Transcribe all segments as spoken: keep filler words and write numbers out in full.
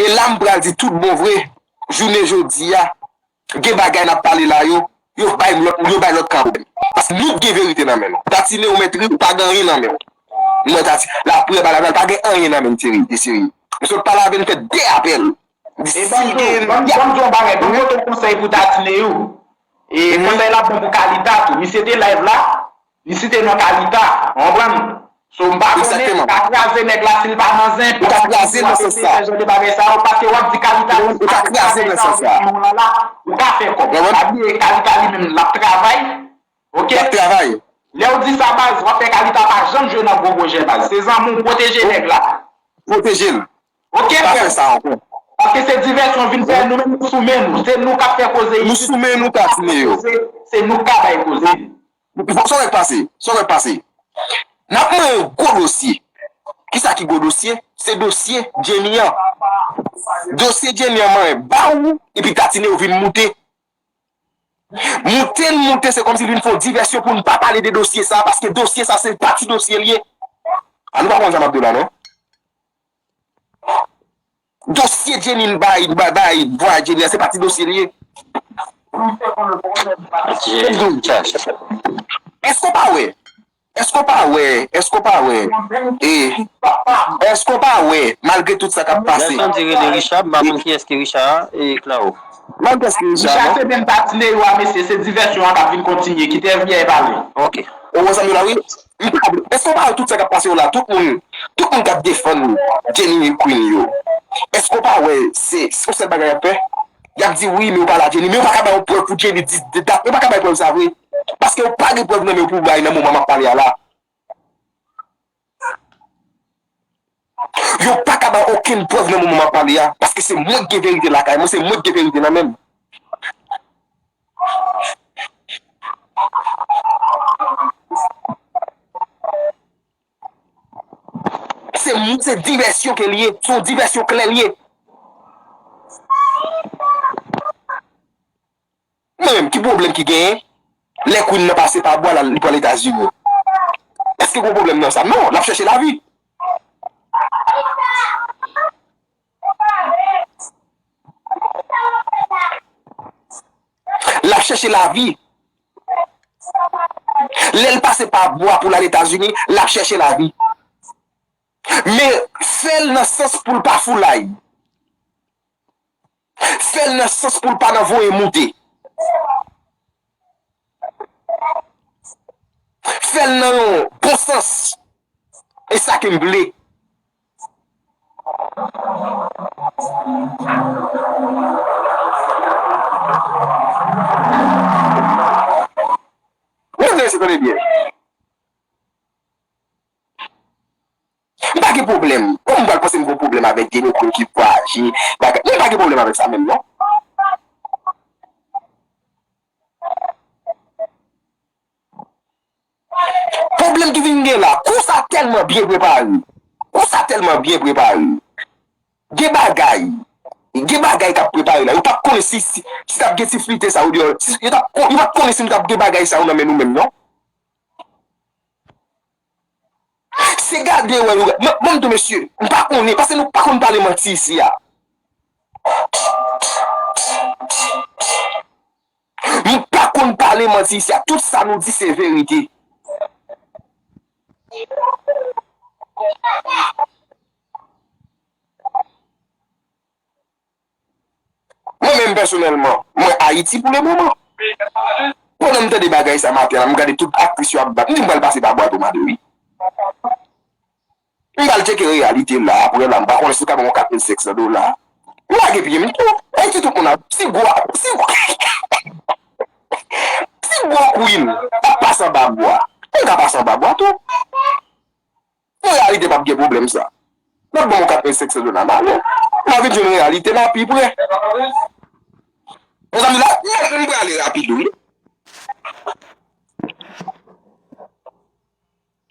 E la m pral di tout bon vre, jounen jodi a, gen bagay n ap pale la yo, yo bay lòt, yo bay lòt ka pwoblèm. Paske nou t gen verite nan men nou. Tatine, ou mèt ri, ou pa gen anyen nan men w. Mwen Tati, la prè ba la, pa gen anyen nan men m, Thierry, de serye. M sot pale avè l, m fè de apèl. E ban m di w, ban m di w yon bagay, ban m pote yon konsèy pou Tatine yo. E konsèy la bon pou Kalita tou. Misye te live la, li site non Kalita, ou konprann? So, m pa konnen, ou ka kraze nèg la si l pa nan zen, ou ka kraze l nan sans sa. Fè jan de bagay sa yo, paske w ap di Kalita, ou ka kraze l nan sans sa. Ou ka fè kòb. Pa bliye Kalita li menm, l ap travay. Ok? L ap travay. Lè w di sa, baz, w ap fè Kalita pa janm jwe nan gwo pwojè, baz. Se zanmi w, pwoteje nèg la. Pwoteje l. Ok, frè m. Pa fè sa ankò. Paske se divèsyon vin fè, nou menm nou sou men nou. Se nou k ap fè koze isit. Nou sou men nou, Tatine yo. Se nou k ka bay koze. Sa w wè k pase? Sa w wè k pase? N ap manyen yon gwo dosye. Kisa ki gwo dosye? Se dosye Jenny an. Dosye Jenny an manyen ba ou, epi Tatine yo vin moute. Moute n moute, se kòmsi l vin fè yon divèsyon pou n pa pale de dosye sa, paske dosye sa se pa ti dosye l ye. A nou pa konn sa m ap di w la, non? Dosye Jenny bay, bay, bay, vwa Jenny an, se pa ti dosye l ye. Jenny, chacha. Èske w pa wè? Èske w pa wè? Èske w pa wè? E, èske w pa wè? Malgre tout sa k ap pase. Gad jan di rele Richard, m pa konn kiyès ki Richard a, e Claro. Malgre tout sa, Richard non? Se menm Tatine yo a, mesye, se divèsyon an k ap vin kontinye. Kite F B I pale. Ok. Ou wè sa m di la, wi? M pa vle. Èske w pa wè tout sa k ap pase yo la? Tout moun, tout moun k ap defann Jenny Queen yo. Èske w pa wè se, se yon sèl bagay y ap fè? Y ap di, wi, men yo pa la Jenny. Men yo pa ka ba yon prèv pou Jenny di, di dat. Yo pa ka bay prèv sa vre. Paske yo pa gen prèv nan men yo pou bay nan moman m ap pale a la. Yo pa ka bay okenn prèv nan moman m ap pale a. Paske se mwen ki gen verite lakay mwen, se mwen ki gen verite nan men m. Se, se divèsyon ke l ye, se yon divèsyon klè l ye. Mwen menm, ki pwoblèm ki genyen? Lè Queen nan pase pa bwa, l al, li pral Etazini. Èske gen pwoblèm nan sa? Non, l ap chèche lavi. L ap chèche lavi. Lè l pase pa bwa pou l al Etazini, l ap chèche lavi. Men fè l nan sans pou l pa foulay. Fè l nan sans pou l pa nan voye moute. Fè l nan yon bon sans. E sa ke m vle. Mesye, mesye, tande byen. M pa gen pwoblèm. Kòman m pral panse m gen pwoblèm avèk Jenny Queen ki vwayaje, bagay? Mwen pa gen pwoblèm avèk sa menm, non. Pwoblèm ki vin gen la, kou sa tèlman byen prepare. Kou sa tèlman byen prepare. Gen bagay. Gen bagay k ap prepare la. Yo p ap konnen si, si, si t ap gen ti flite sa yo deyò. Si, yo t ap kon-, yo p ap konnen si nou t ap gen bagay sa yo nan men nou menm, non. Se gade wè yo. Mwen, mwen menm tou, mesye, m pa konnen, paske nou pa konn pale manti isi a. M pa konn pale manti isi a. Tout sa nou di se verite. Mwen menm pèsonèlman, mwen Ayiti pou le moman. Pandan m tande bagay sa maten an, m gade tout aktris yo ap bat. M di m pral pase pa bwa tou maten, wi. M pral tcheke reyalite la, apre la, m pa konnen si yo ka ban mwen kat mil senk san dola. M lage pye m tou. Ayiti tout moun ap, si gwo, si gwo, si gwo Queen ap pase anba bwa, m ka pase anba bwa tou. An reyalite, p ap gen pwoblèm sa. N ap ban m yon kat mil senk san dola, m ale. M a vin jwenn reyalite la pi pre. Mezanmi, la, m, m prale rapid, wi.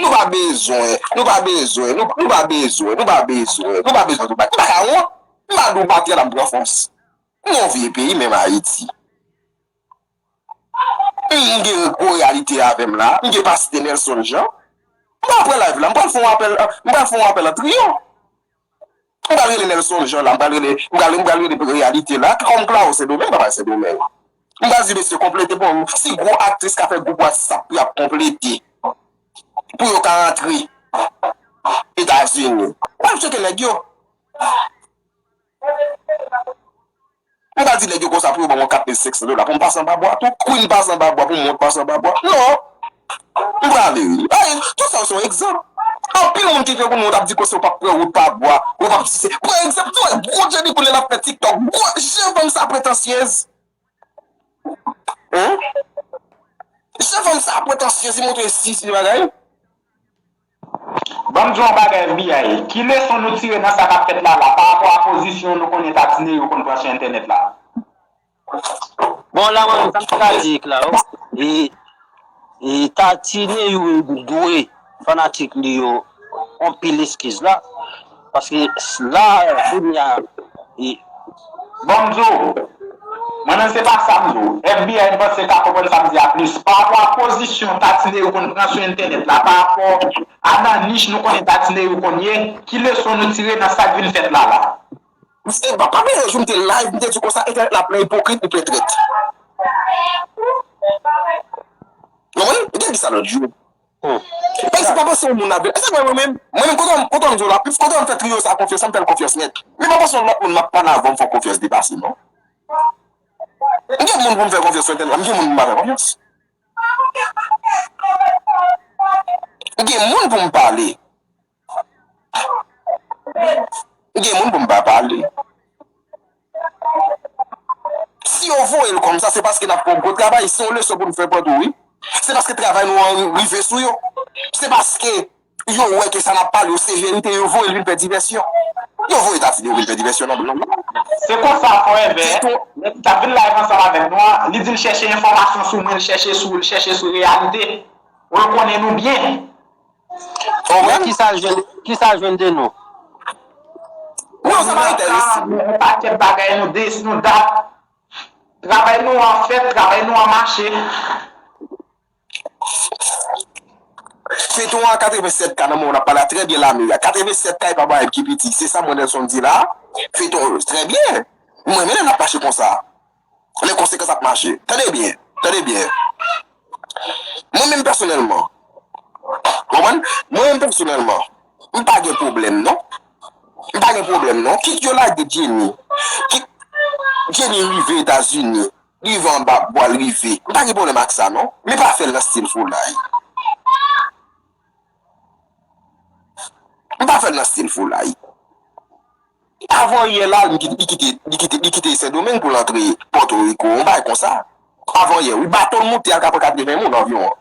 Nou pa bezwen, nou pa bezwen, nou, nou pa bezwen, nou pa bezwen, nou pa bezwen, nou pa, nou pa ka wont. M pa di w maten la m pran fòs. M nan yon vye peyi, menm Ayiti. M gen gwo reyalite avè m la. M gen pastè Nelson Jean. M pral pran live la. M pral fè yon apèl, m pral fè yon apèl an triyo. M pral rele Nelson Jean la, m pral rele, m pral, m pral rele Reyalite la, ki kòm Claro Sendomeng, pa pral Sendomeng. M pral di mesye konplete pou m, si gwo aktris ka fè gwoup WhatsApp pou y ap konplete, pou yo ka rantre Etazini. M pral tcheke nèg yo. M pral di nèg yo konsa pou yo ban mwen kat mil senk san dola pou m pase anba bwa tou. Queen pase anba bwa pou m mont pase anba bwa. Non. M prale wi. Ay, tout sa yo se yon egzanp. Anpil moun ki te konnen w t ap di konsa w p ap pran wout pa bwa, w p ap di se. Pran egzanp, tou, gwo Jenny kounye l ap fè TikTok. Gwo, jan fanm sa pretansyez. Hein? Jan fanm sa pretansyez, li montre si, si bagay. Ban m di w yon bagay F B I, ki leson nou tire nan sa k ap fèt la la, pa rapò a pozisyon nou konnen Tati Neyou konn pran sou entènèt la? Bon, la, mwen, sa m ta di, Claro, e, e Tati Neyou dwe fanatik li yo anpil eskiz la, paske la, kounye a, e, Bon, m di w, mwen menm se pa sa m di w. F B I m panse ka konprann sa m di a plis. Pa rapò a pozisyon Tati Neyou konn pran sou entènèt la, pa rapò a nan nich nou konnen Tati Neyou konn ye, ki leson nou tire nan sa k vin fèt la la? E pa, pa menm jou m te live, m te di konsa, entènèt la plen ipokrit, li plen trèt. Konprann? M te di sa lòt jou. Paske pa panse yon moun ap vin. Sa mwen menm, mwen menm, kote m, kote m di w la, kote m fè triyo sa konfyans, sa m fè l konfyans nèt. Men pa panse yon lòt moun m ap pale avè w m fè w konfyans depase, non. M gen moun pou m fè konfyans sou entènèt la, m gen moun pou m pa fè konfyans. M gen moun pou m pale. M gen moun pou m pa pale. Si yo voye l konsa, se paske n ap fè yon gwo travay. Se yon leson pou nou fè pou tou, wi. Se paske travay nou an rive sou yo. Se paske yo wè ke sa n ap pale yo se verite, yo voye l vin fè divèsyon. Yo voye Tati Neyou vin fè divèsyon nan blan. Se konsa, Forever, nèg ki t ap vin live ansanm avèk nou an, li di l chèche enfòmasyon sou mwen, l chèche sou, l chèche sou Reyalite. Ou l konnen nou byen. Men kisa l jwenn, kisa l jwenn de nou? Non, sa pa enterese m. Yon pakèt bagay nou des, nou dat. Travay nou an fèt, travay nou an mache. Feyton an katrevennsèt K nan moman n ap pale a, trè byen lame a. Katrevennsèt K e pa bagay ki piti, se sa mwen Nelson di la. Feyton trè byen. Mwen renmen lè n ap mache konsa. Men konsekans ap mache. Tande byen, tande byen. Mwen menm pèsonèlman, konprann? Mwen menm pèsonèlman, m pa gen pwoblèm non. M pa gen pwoblèm non. Kit yo lage Jenny, kit Jenny rive Etazini, rive anba bwa l rive. M pa gen pwoblèm ak sa non. Men pa fè l nan stil foulay. M pa fè l nan stil foulay. Avan yè la, li kite, li kite, li kite, li kite Sendomeng pou l antre Pòtoriko, yon bagay konsa. Avan yè, wi, bato l moute al ka pran katreven moun anviwon.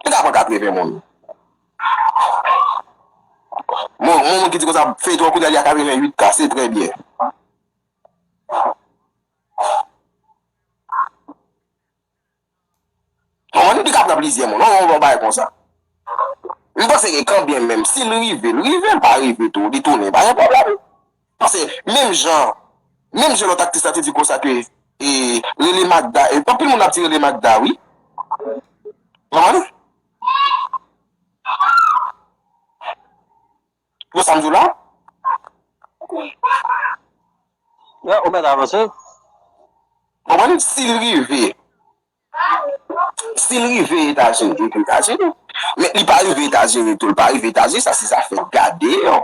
Li ka pran katreven moun. Mon, mon moun ki di konsa, feyton an kounye a li a katreven uit K, se trè byen. Konprann? Li ka pran plizyè moun. Yon, yon, yon bagay konsa. M panse ke kanbyen menm, si l rive, l rive, l pa rive tou, li tounen, pa gen pwoblèm. Paske menm jan, menm jan lòt aktris la te di konsa ke, e, rele Magda, e, anpil moun ap di rele Magda, wi. Konprann? Bon, sa m di w la? Ya, ou mèt avanse. Konprann? Si l rive, si l rive Etazini, li rive Etazini. Men li pa rive Etazini tou, li pa rive Etazini, sa se zafè gade yo.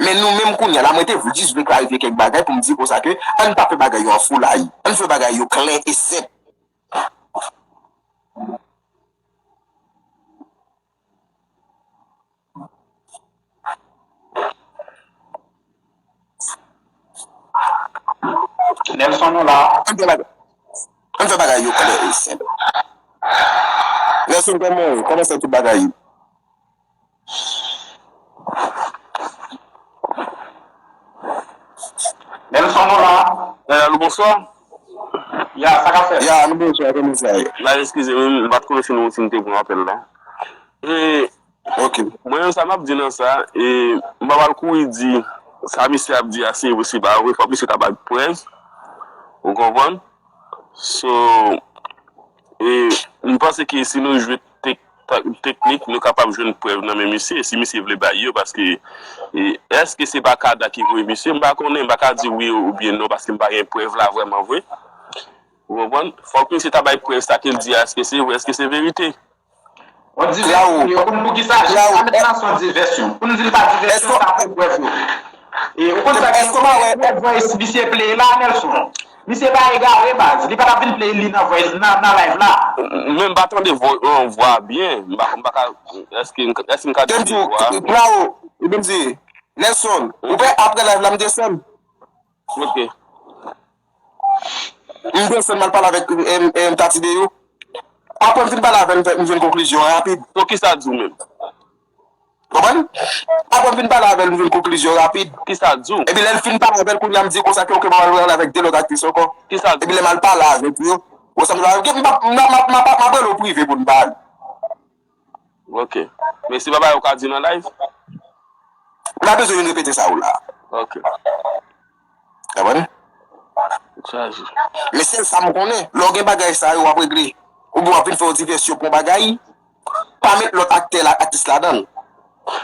Men nou menm kounye a la, mwen te vle, jis vle klarifye kèk bagay pou m di konsa ke ann pa fè bagay yo an foulay. Ann fè bagay yo klè e senp. Nelson, nou la? Ann fè bagay, ann fè bagay yo klè e senp. Nelson, kòman, kòman sa tout bagay yo? Nelson, nou la? Alo, bonswa. Ya, sa k ap fèt? Ya, nou bonswa, kòman sa ye? La, eskize m, m pa t konnen si nou, si nou te pran apèl la. E, Ok. Mwen menm sa m ap di nan sa, e, m pa pral kouri di sa misye ap di a se vre, se pa vre, fòk misye ta bay prèv. Ou konprann? So, e, m panse ke si nou jwe tek-, teknik, nou kapab jwenn prèv nan men misye, si misye vle bay yo, paske, e, èske se pa Kada ki voye misye? M pa konnen, m pa ka di wi oubyen non, paske m pa gen prèv la vrèman vre. Ou konprann? Fòk misye ta bay prèv sa ke l di a, èske se vre, èske se verite? On divèsyon, yo konn pou ki sa, jis la met nan son divèsyon. Pou n di l pa divèsyon, sa pou prèv yo. E ou konn sa ki yon voice misye play la, Nelson? Misye pa egare, baz. Li pa t ap vin play li nan voice, nan, nan live la. Men m pa tande vo-, yon vwa byen. M pa, m pa ka, èske, èske m ka tande vwa? Bravo, li vin di, Nelson, ou pè apre live la, m desann. Ok. M desann m al pale avèk, em, em, Tati Deyou. Apre m fin pale avè l, m fè, m jwenn konklizyon an rapid. So, kisa l di w menm? Konprann? Apre m fin pale avè l, m jwenn konklizyon rapid. Kisa l di w? Epi lè l fin pale avè l, kounye a m di konsa ke, ok, m al pale avèk de lòt aktris ankò. Kisa l di w? Epi lè m al pale avèk yo, konsa m, m, m, m, m, m ap rele w prive pou n pale. Ok. Men se pa bagay ou ka di nan live? M pa bezwen vin repete sa ou la. Ok. Konprann? Chaje. Men sèl sa m konnen, lè w gen bagay sa yo w ap regle, oubyen w ap vin fè yon divèsyon pou yon bagay, pa met lòt aktè la, aktris ladan l.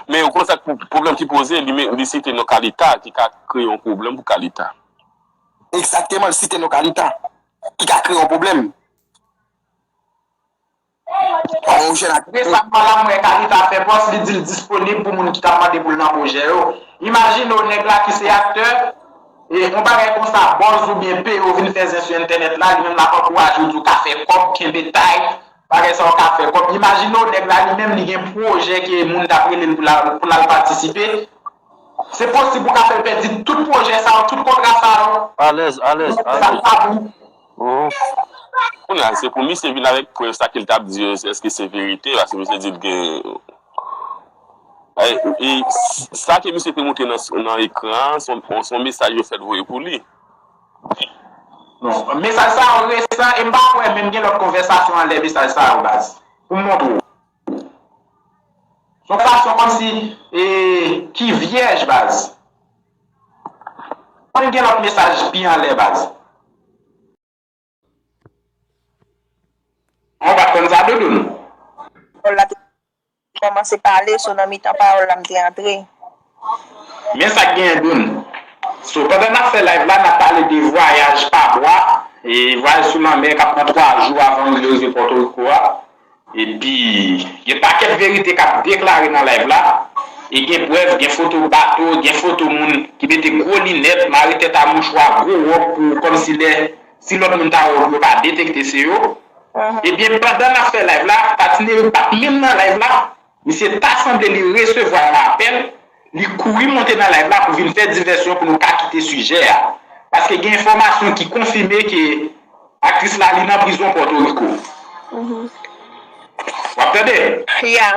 Men ou konn sa k pou-, pwoblèm ki poze, li, men, li site non Kalita ki ka kreye yon pwoblèm pou Kalita. Egzakteman, li site non Kalita ki ka kreye yon pwoblèm. Yon jèn aktris. Resaman la, m wè Kalita fè pòs, li di l disponib pou moun ki t ap mande pou l nan pwojè yo. Imajine w, nèg la ki se aktè, e yon bagay konsa, buzz oubyen P O vin fè zen sou entènèt la, li menm l ap ankouraje w, di w ka fè kòb, kenbe tight, bagay sa w ka fè kòb. Imajine w, nèg la li menm, li gen pwojè ke moun t ap rele l pou l al, pou l al patisipe. Se posib ou ka fè l pèdi tout pwojè sa yo, tout kontra sa yo. Alèz, alèz, alèz. Kounye a, se pou misye vin avèk prèv sa ke l t ap di yo, èske se verite, paske misye di l gen, e, e, sa ke misye te montre nan, nan ekran an, se yon, se yon mesaj yo fèk voye pou li. Non, mesaj sa yo resan, e m pa kwè menm gen lòt konvèsasyon anlè mesaj sa yo, baz. Pou m montre w. Se yon fason kòmsi, e, ki vyèj, baz. Konn gen lòt mesaj pi anlè, baz. Mwen pa t konn sa, Doudoun. Pawòl la te kòmanse pale, so nan mitan pawòl la, m te antre. Men sa k genyen, Doun. So, pandan n ap fè live la, n ap pale de vwayaj pa bwa, e vwayaj sou lanmè k ap pran twa jou avan w rive Pòtoriko a. Epi, gen pakèt verite k ap deklare nan live la. E gen prèv, gen foto bato, gen foto moun ki mete gwo linèt, mare tèt a mouchwa, gwo wòb pou kòmsi lè, si lòt moun ta wè w, yo ka detekte se yo. Ebyen, pandan n ap fè live la, Tati Deyou pa t menm nan live la. Misye ta sanble li resevwa yon apèl, li kouri monte nan live la pou vin fè divèsyon pou nou ka kite sijè a. Paske gen enfòmasyon ki konfime ke aktris la, li nan prizon Pòtoriko. W ap tande? Ya.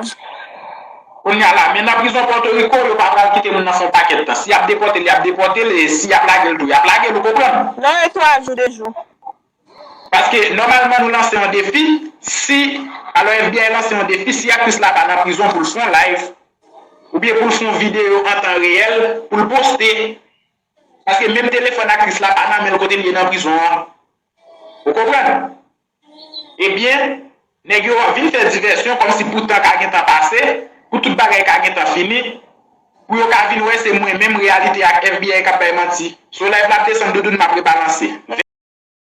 Kounye a la, men nan prizon Pòtoriko, yo pa pral kite moun nan fè yon pakèt tan. Si y ap depòte l, y ap depòte l, e si y ap lage l tou, y ap lage l, ou konprann? Non, e twa jou, de jou. Paske, nòmalman, nou lanse yon defi, si, alò, F B I lanse yon defi, si aktris la pa nan prizon pou l fè yon live, oubyen pou l fè yon videyo an tan reyèl, pou l poste, paske menm telefòn aktris la pa nan men l kote l ye nan prizon an. Ou konprann? Ebyen, nèg yo vin fè divèsyon kòmsi pou tan ka gentan pase, pou tout bagay ka gentan fini, pou yo ka vin wè se mwen menm reyalite ak F B I k ap bay manti. So live la ap desann, Doudoun, m ap rebalanse.